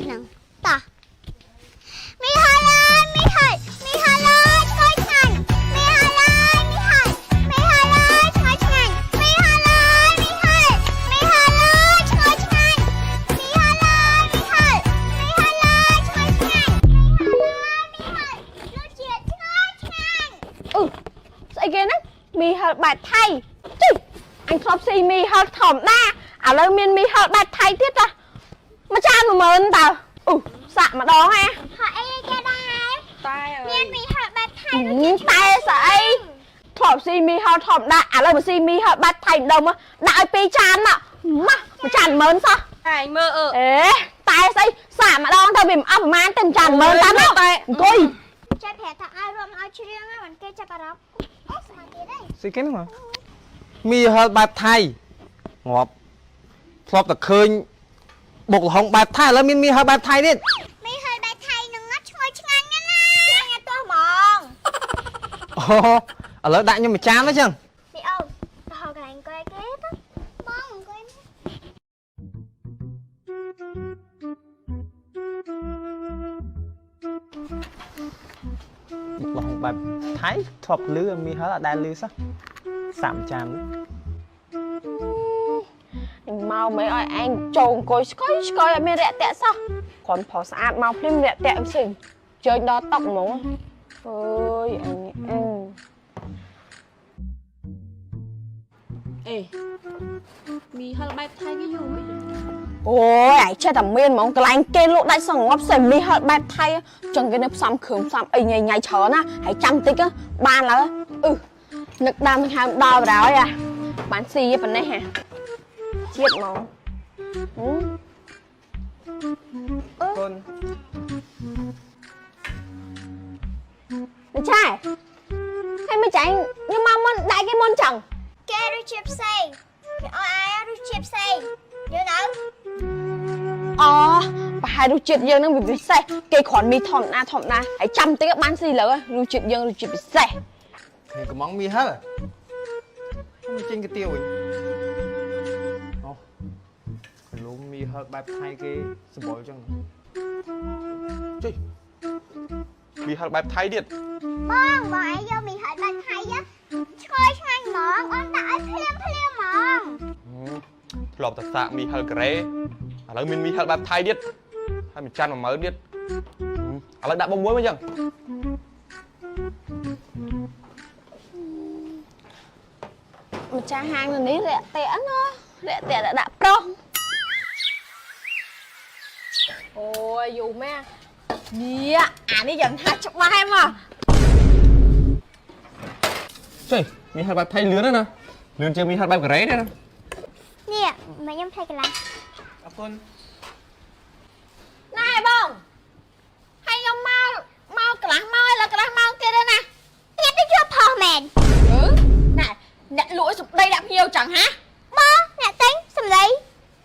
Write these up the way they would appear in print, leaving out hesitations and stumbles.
នហ្នឹងតោះមីហលអើយមីហលមីហលអើយឆ្ងាញ់ឆ្ងាញ់មីហលអើយមីហលមីហលអើយឆ្ងាញ់ឆ្ងាញ់មីហលអើយមីហលមីហលអើយឆ្ងាញ់ឆ្ងាញ់មីហលអើយមីហលមីហលអើយឆ្ងាញ់ឆ្ងាញ់មីហលអើយមីហលរសជាតិឆ្ងាញ់ឆ្ងាញ់ អឺស្អីគេហ្នឹងមីហិលបែបថៃជិះអញធ្លាប់ស៊ីមីហិលធម្មតាឥឡូវមានមីហិលបែបថៃទៀតតាមួយចាន10000តើអ៊ូសាក់ម្ដងហ៎ ហៅអីគេដែរ តែអើ មាន យ មីហលបែបថៃ តែស្អីធ្លាប់ស៊ីមីហិលធម្មតាឥឡូវមកស៊ីមីហិលបែបថៃម្ដងមកដាក់ឲ្យពីរចានមកមកមួយចាន10000សោះ តែមើលអឺ អេតែស្អីសាក់ម្ដងទៅវាមិនអស់ប្រហែលទេមួយចាន10000តាមមកអង្គុយ ចេះប្រាប់ថាឲ្យរួមឲ្យច្រៀងហ្នឹងមិនគេចាប់អារម្មណ៍អូស្មាទៀតហើយ ស្អីគេហ្នឹងមកមីហិលបែបថៃងាប់ធ្លាប់តែឃើញបុកល្ហុងបែបថៃឥឡូវមានមីហិលបែបថៃទៀត មីហិលបែបថៃហ្នឹងឈ្ងុយឆ្ងាញ់ណាស់ណាញ៉ាំទោះហ្មង អូឥឡូវដាក់ខ្ញុំមួយចានទៅចឹង មីអូនទៅហៅកន្លែងអង្គុយគេទៅបងអង្គុយ បុកល្ហុងបែបថៃធ្លាប់លឺមីហិលអត់ដែលលឺសោះសាក់មួយចាន អញមកមិនឲ្យឯងចូលអង្គុយស្កុយស្កុយអត់មានរាក់ទាក់សោះគ្រាន់ប្រុសស្អាតមកភ្លាមរាក់ទាក់ផ្សេងជើញដល់តុកហ្មងអើយអញអញ អេមីហិលបែបថៃគេយូរហី អូយឯងចេះតែមានហ្មងកន្លែងគេលក់ដាច់សងប់សេមីហិលបែបថៃចឹងគេនៅផ្សំគ្រឿងផ្សំអីញ៉ៃញ៉ៃច្រើនណាហើយចាំតិចបានឡើយអឺនឹកដើមដង្ហើមដល់បណ្ដោយអាបានស៊ីប៉ុណ្ណេះហ่ะជាតិហ្មងហឹម គុណ មិនឆែហើយមិនចាញ់ខ្ញុំមកមុនដាក់គេមុនចឹង គេរសជាតិផ្សេងគេឲ្យអាយរសជាតិផ្សេងយល់នៅ អូប្រហែលរសជាតិយើងនឹងវាពិសេសគេគ្រាន់មីធម្មតាធម្មតាហើយចាំតិចបានស៊ីលើរសជាតិយើងរសជាតិពិសេស ឃើញកំងមីហិលខ្ញុំចេញកាទៀវវិញអូគីឡូមីហិលបែបថៃគេសម្បុរចឹង ចុយមីហិលបែបថៃទៀត បងបងឯងយកមីហិលបែបថៃឆ្ងាយឆ្ងាញ់ហ្មងអូនដាក់ឲ្យភ្លាមភ្លាមហ្មង ធ្លាប់តែសាកមីហិលការ៉េឥឡូវមានមីហិលបែបថៃទៀតហើយមួយចាន10000ទៀតឥឡូវដាក់បងមួយមកចឹង ម្ចាស់ហាងនៅនេះរាក់ទាក់ណារាក់ទាក់ដាក់ប្រុសអូយយូរមែននេះអានេះយ៉ាងថាច្បាស់មក ចុយមីហិលបែបថៃលឿនណាស់ណាលឿនជាងមីហិលបែបការ៉េទៀតណា នេះមកខ្ញុំថៃកន្លះ អរគុណ ណែបងហើយខ្ញុំមកមកកន្លះមកហើយលើកន្លះមកទៀតទេណា ញ៉ាំទៅជាប់ផុសមែន អឺណែអ្នកលក់សម្ដីដាក់ភ្ញៀវចឹងហា បងអ្នកទិញសម្ដី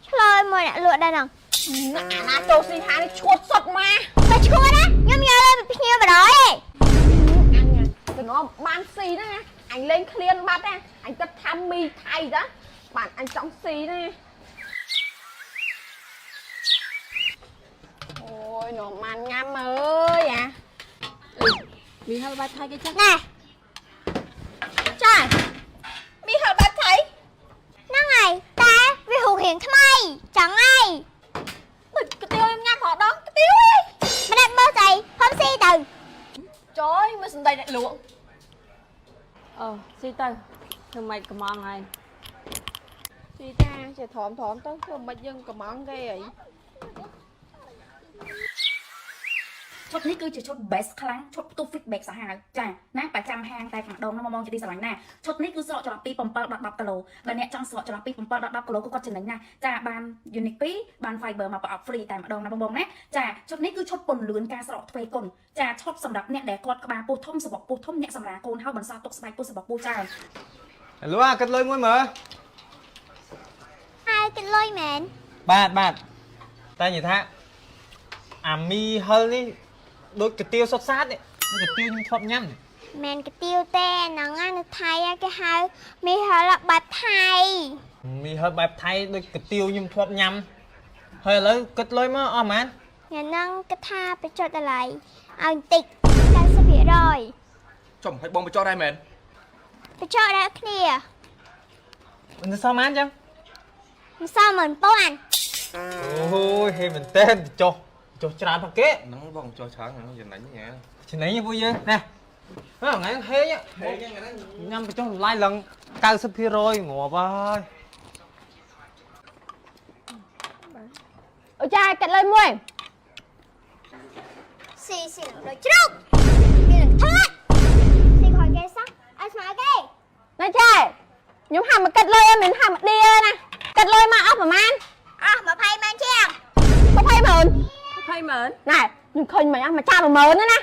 ឆ្លើយមកអ្នកលក់ដែរហ្នឹង អាណាចូលស៊ីហានេះឈួតសុតមក បើឈួតណាខ្ញុំយកលើពីភ្ញៀវបណ្ដោយឯង អញតំណបានស៊ីហ្នឹងណាអញលេងឃ្លានបាត់ណាអញគិតថាមីថៃតាបានអញចង់ស៊ីណាអូយនាំបានញ៉ាំអើយអា មីហិលបែបថៃគេចឹង ណែ ចាមីហិលបែបថៃ ហ្នឹងហើយតែវារូបរាងថ្មីចង់ហើយ ដូចកាទៀវខ្ញុំញ៉ាំរហដងកាទៀវឯង ម្នាក់មើលស្អីហុំស៊ីទៅ ចុយមើលសំដីអ្នកលក់ អឺស៊ីទៅធ្វើម៉េចកំងហើយ ស៊ីតាចេះធំធំទៅធ្វើមិនយើងកំងគេអី ឈុតនេះគឺជាឈុត best ខ្លាំងឈុតផ្ទុះ feedback សាហាវចាណាប្រចាំហាងតែម្ដងណាមកមកជាទីស្រឡាញ់ណាឈុតនេះគឺស្រកចន្លោះពី7ដល់10គីឡូបើអ្នកចង់ស្រកចន្លោះពី7ដល់10គីឡូគឺគាត់ចំណេញណាស់ចាបាន unique 2បាន fiber មកប្រអប់ free តែម្ដងណាបងបងណាចាឈុតនេះគឺឈុតពន្លឿនការស្រកទ្វេគុណចាឈុតសម្រាប់អ្នកដែលគាត់ក្បាលពោះធំសបកពោះធំអ្នកសម្រាលកូនហើយបន្សល់ទុកស្បែកពោះសបកពោះច្រើន លក់អាគិតលុយមួយមើល ហើយគិតលុយមែន បាទបាទតែនិយាយថាអាមីហិលនេះដូចកាទៀវសុតសាតនេះកាទៀវខ្ញុំធ្លាប់ញ៉ាំនេះ មែនកាទៀវទេហ្នឹងណានៅថៃគេហៅមីហិលបែបថៃ មីហិលបែបថៃដូចកាទៀវខ្ញុំធ្លាប់ញ៉ាំហើយឥឡូវគិតលុយមកអស់ប៉ុន្មាន ថ្ងៃហ្នឹងគិតថាបញ្ចុះតម្លៃឲ្យបន្តិច90% ចុំឲ្យបងបញ្ចុះដែរមែន បញ្ចុះដល់គ្នា មិនសល់ម៉ានចឹង មិនសល់10,000 អូយហេមែនតើចុះចុះច្រើនផងគេ ហ្នឹងបងបញ្ចុះច្រើនហ្នឹងចំណេញញ៉ែ ចំណេញពួកយើងណែថ្ងៃហេង ហេងហ្នឹង ញ៉ាំបញ្ចុះតម្លៃឡើង90%ងាប់ហើយ អូចាកាត់លុយមួយ ស៊ីស៊ីនឹងដូចជ្រូកមាននឹងថត់ស៊ីខគេសោះឲ្យស្មើគេ ណែចែខ្ញុំហាក់មកកាត់លុយឯងមិនហាក់មកឌៀណាកាត់លុយមកអស់ប្រហែល អស់20ម៉ឺនជាង 20ម៉ឺន 20ម៉ឺន ណែខ្ញុំឃើញមិញអស់មួយចា10000ណាណា